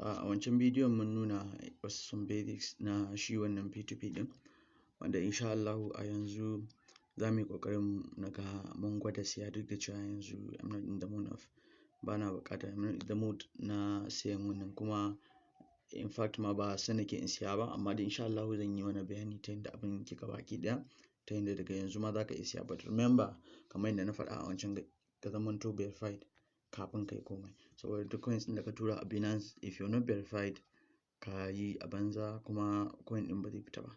A wancan bidiyon mun nuna wasu some basics na shi wannan P2P ɗin, wanda insha Allahu a yanzu za mu yi ƙoƙarin na ga mun gwada siya, duk da cewa yanzu I'm not in the mood of, bana buƙatar, I'm not in the mood na siyan wannan, kuma in fact ma ba so nake in siya ba, amma dai insha Allahu zan yi mana bayani ta yadda abin yake gabaki ɗaya, ta yadda daga yanzu ma za ka iya siya. But remember, kamar yadda na faɗa a wancan, ka zamanto verified kafin kai komai, saboda duk coins ɗin da ka tura a Binance, if you're not verified, ka yi a banza, kuma coin ɗin ba zai fita ba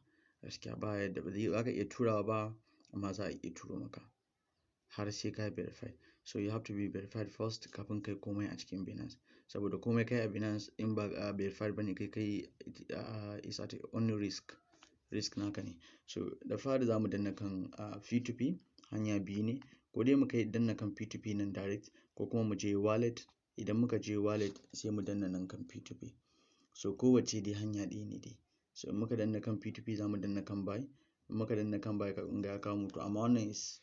gaskiya. Ba yadda ba zai, za ka iya turawa ba, amma za a iya turo maka har sai ka verified. So you have to be verified first kafin kai komai a cikin Binance, saboda komai kai a Binance in ba verified bane kai kai is at own risk naka ne. So da fari za mu danna kan P2P. Hanya biyu ne: ko dai mu kai danna kan P2P nan direct, ko kuma mu je wallet. Idan muka je wallet, sai mu danna nan kan P2P. So kowacce dai hanya ɗaya ne dai. So in muka danna kan P2P, za mu danna kan buy. In muka danna kan buy, kun ga ya kawo mu. To amma wannan is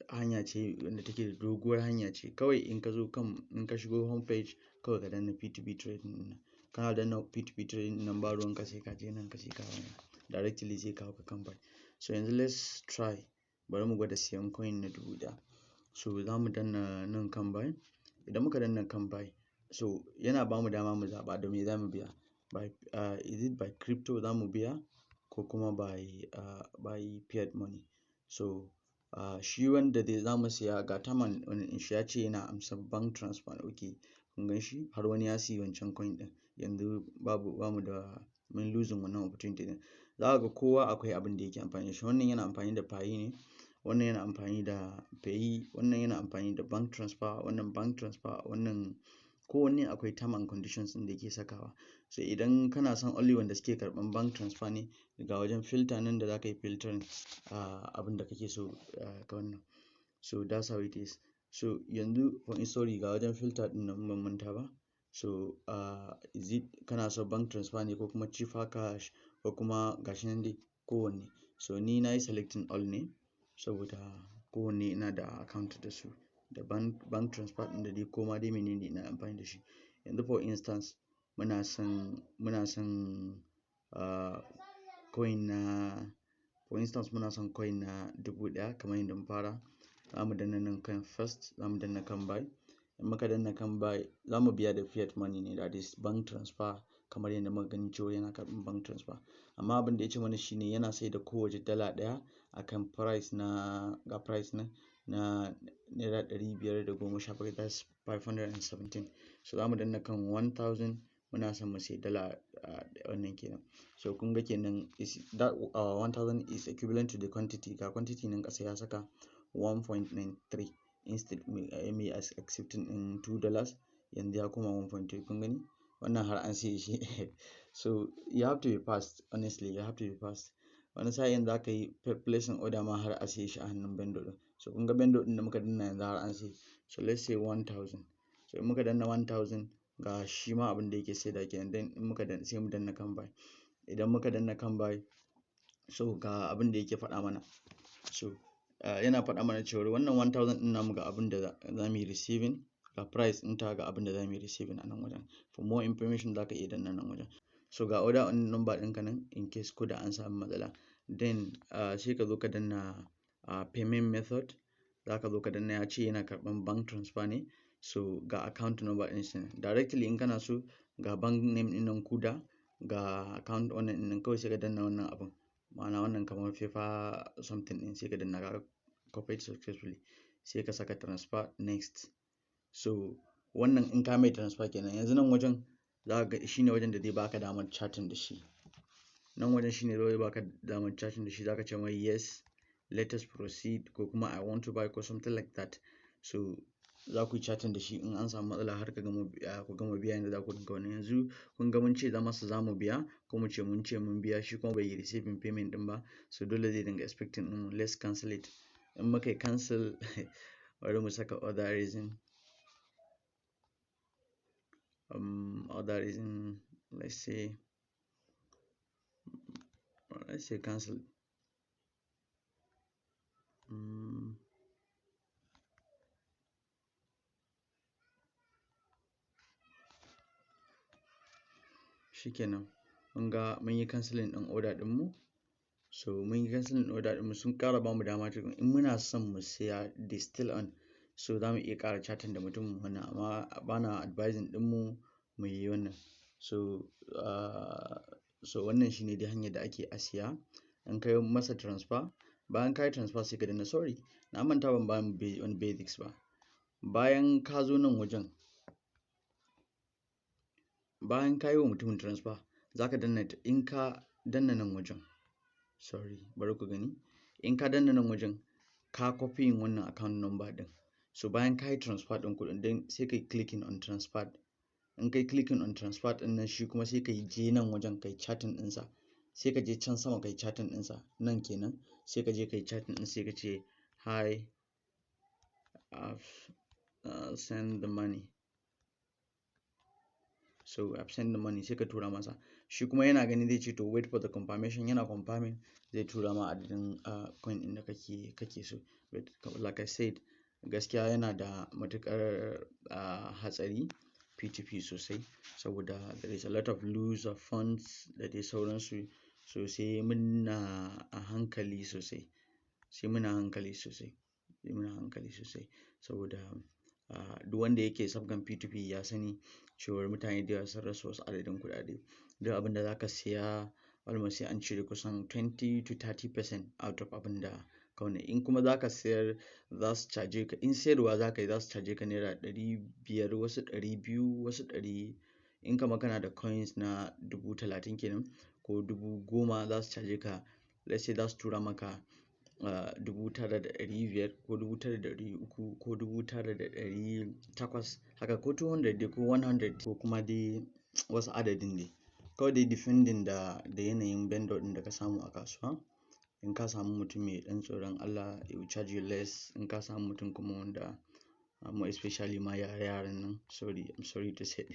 hanya ce wanda take da doguwar hanya ce. Kawai in ka zo kan, in ka shigo home page, kawai ka danna P2P trading ɗin nan. Kana danna P2P trading nan, ba ruwanka sai ka je nan ka sai ka wannan, directly zai kawo ka kan buy. So yanzu let's try, bari mu gwada siyan coin na 1000. So za mu danna nan kan buy. Idan muka danna kan buy, so yana ba mu dama mu zaɓa da me za mu biya, by is it by crypto za mu biya ko kuma by fiat money. So shi wanda dai za mu siya, ga taman wani shi ya ce yana amsa bank transfer. Okay, kun gan shi, har wani ya siyi wancan coin ɗin. Yanzu babu, bamu da, mun losing wannan opportunity ɗin. Za ka ga kowa akwai abin da yake amfani da shi. Wannan yana amfani da Payeer ne, wannan yana amfani da Payeer, wannan yana amfani da bank transfer, wannan bank transfer, wannan. Kowanne akwai term and conditions ɗin da yake sakawa. So idan kana son only wanda suke karɓan bank transfer ne, ga wajen filter nan da za ka yi filtering abin da kake so ka wannan. So that's how it is. So yanzu for sorry, ga wajen filter ɗin nan, ban manta ba. So is it kana so bank transfer ne ko kuma Chipper Cash ko kuma gashi nan dai kowanne. So ni na yi selecting all ne, saboda kowanne ina da account da su, da bank transfer ɗin da dai koma dai menene ina amfani da shi. Yanzu for instance, muna son coin na, for instance muna son coin na 1000 kamar yadda mun fara. Za mu danna nan kan first, za mu danna kan buy. In muka danna kan buy, za mu biya da fiat money ne, that is bank transfer, kamar yadda muka gani cewa yana karɓan bank transfer. Amma abin da ya ce mana shine yana sai da kowace dala ɗaya akan price na, ga price na ₦517, that's 517. So za mu danna kan 1000, muna son mu sai dala wannan kenan. So kun ga kenan is that 1000 is equivalent to the quantity, ga quantity nan ƙasa ya saka 1.93. Instead mai accepting in $2, yanzu ya koma 1.3. Kun gani, wannan har an siye shi. So you have to be fast, honestly, you have to be fast. Wani sa'in za ka yi placing order ma har a siye shi a hannun vendor ɗin. So kun ga vendor ɗin da muka danna, yanzu har an siye. So let's say 1000. So in muka danna 1000, ga shi ma abin da yake saida kenan. Then in muka danna, sai mu danna kan buy. Idan muka danna kan buy, so ga abin da yake faɗa mana. So yana faɗa mana cewa wannan 1000 ɗin namu, ga abin da za mu yi receiving, ga price ɗinta, ga abin da za mu yi receiving a nan wajen. For more information za ka iya danna nan wajen. So ga order number ɗinka nan in case ko da an samu matsala. Then sai ka zo ka danna payment method. Za ka zo ka danna, ya ce yana karɓan bank transfer ne. So ga account number ɗin shi directly in kana so, ga bank name ɗin nan, Kuda, ga account wannan ɗin nan. Kawai sai ka danna wannan abun, ma'ana wannan kamar paper something ɗin, sai ka danna ka copied successfully, sai ka saka transfer, next. So wannan in ka mai transfer kenan. Yanzu nan wajen za ka ga shine wajen da zai baka damar chatting da shi. Nan wajen shine zai baka damar chatting da shi. Zaka ce mai "Yes, let us proceed" ko kuma "I want to buy" ko something like that. So za ku yi chatting da shi in an samu matsala har ka gama, ku gama biya yanda za ku dinga wannan. Yanzu kun ga mun ce za masa za mu biya, ko mu ce mun ce mun biya, shi kuma bai yi receiving payment din ba. So dole zai dinga expecting din. Let's cancel it. In muka yi cancel, bari mu saka other reason, other reason, let's say cancel. Shikenan, mun ga mun yi cancelling ɗin order ɗinmu. So mun yi cancelling order ɗinmu, sun ƙara bamu dama tukun in muna son mu siya, they still on. So za mu iya ƙara chatting da mutumin wannan, amma bana advising ɗinmu mu yi wannan. So wannan shine dai hanyar da ake a siya. In ka yi masa transfer, bayan ka yi transfer sai ka danna, sorry, na manta ban ba mu wani basics ba. Bayan ka zo nan wajen, bayan ka yi wa mutumin transfer, za ka danna, in ka danna nan wajen, sorry, bari ku gani, in ka danna nan wajen, ka copying wannan account number ɗin. So bayan ka yi transfer ɗin kuɗin then sai ka yi clicking on transfer. In kai clicking on transfer ɗin nan, shi kuma sai ka je nan wajen kai chatting ɗinsa. Sai ka je can sama kai chatting ɗinsa, nan kenan. Sai ka je kai chatting ɗin, sai ka ce, "Hi, I've sent the money." So "I've sent the money", sai ka tura masa. Shi kuma yana gani zai ce to wait for the confirmation. Yana confirming, zai tura ma adadin coin ɗin da kake so. But like I said, gaskiya yana da matuƙar hatsari P2P sosai, saboda there is a lot of lose of funds da dai sauransu. So sai muna a hankali sosai, sai muna hankali sosai, sai muna hankali sosai, saboda duk wanda yake sabgan P2P ya sani cewar mutane da yawa sun rasa wasu adadin kuɗaɗe. Duk abin da zaka siya, almost sai an cire kusan 20 to 30% out of abin da ka wannan. In kuma zaka sayar, za su caje ka. In sayarwa za ka yi, za su caje ka naira 500, wasu 200, wasu 100. In kama kana da coins na 30,000 kenan ko 10,000, za su caje ka, let's say za su tura maka 9,500 ko 9,300 ko 9,800 haka, ko 200 dai, ko 100, ko kuma dai wasu adadin ne kawai dai, depending da yanayin vendor ɗin da ka samu a kasuwa. In ka samu mutum mai ɗan tsoron Allah, he will charge you less. In ka samu mutum kuma wanda, more especially ma yara yaran nan, sorry, I'm sorry to say,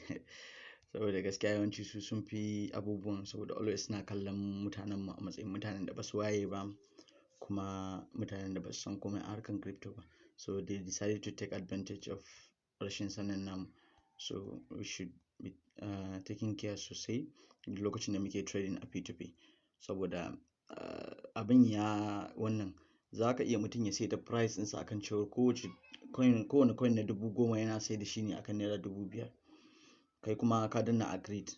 saboda gaskiya yawanci su sun fi abubuwan, saboda always suna kallon mutanen mu a matsayin mutanen da basu waye ba, kuma mutanen da basu san komai a harkar crypto ba. So they decided to take advantage of rashin sanin namu. So we should be taking care sosai duk lokacin da muke trading a P2P, saboda abin ya wannan, za ka iya mutum ya saita price ɗinsa akan cewar kowace coin, kowane coin na 10,000 yana sai da shi ne akan naira 5,000. Kai kuma ka danna agreed,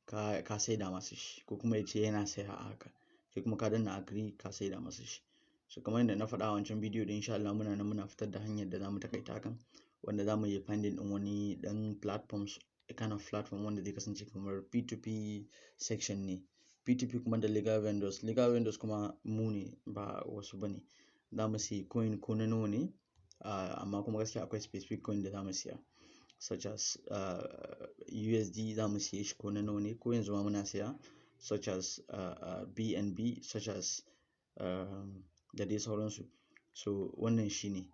ka saida masa shi, ko kuma ya ce yana saya a haka, kai kuma ka danna agree, ka saida masa shi. So kamar yadda na faɗa a wancan bidiyo din, insha Allah muna nan muna fitar da hanyar da zamu takaita hakan, wanda zamu yi finding ɗin wani ɗan platforms, a kind of platform wanda zai kasance kamar P2P section ne, P2P kuma da legal vendors. Legal vendors kuma mu ne, ba wasu bane. Za mu siyi coin ko na nawa ne, amma kuma gaskiya akwai specific coin da za mu siya, such as USD, za mu siye shi ko na nawa ne, ko yanzu ma muna siya, such as BNB, such as da dai sauransu. So wannan shine,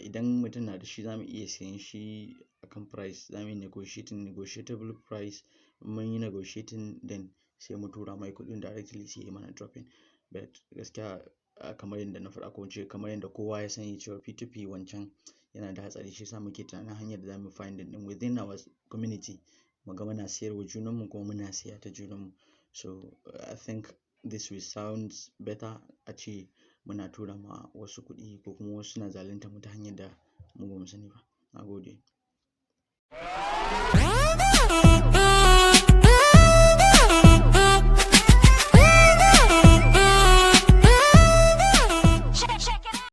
idan mutum na da shi, za mu iya siyan shi akan price, za mu yi negotiating, negotiable price. Mun yi negotiating, then sai mu tura mai kuɗin directly, sai ya mana dropping. But gaskiya, kamar yadda na faɗa, ko ince kamar yadda kowa ya sani cewa P2P wancan yana da hatsari, shi yasa muke tunanin hanyar da zamu finding ɗin within our community, mu ga muna siyarwa junanmu kuma muna siya ta junanmu. So I think this will sound better a ce muna tura ma wasu kuɗi ko kuma wasu suna zaluntar mu ta hanyar da mu bamu sani ba. Na gode.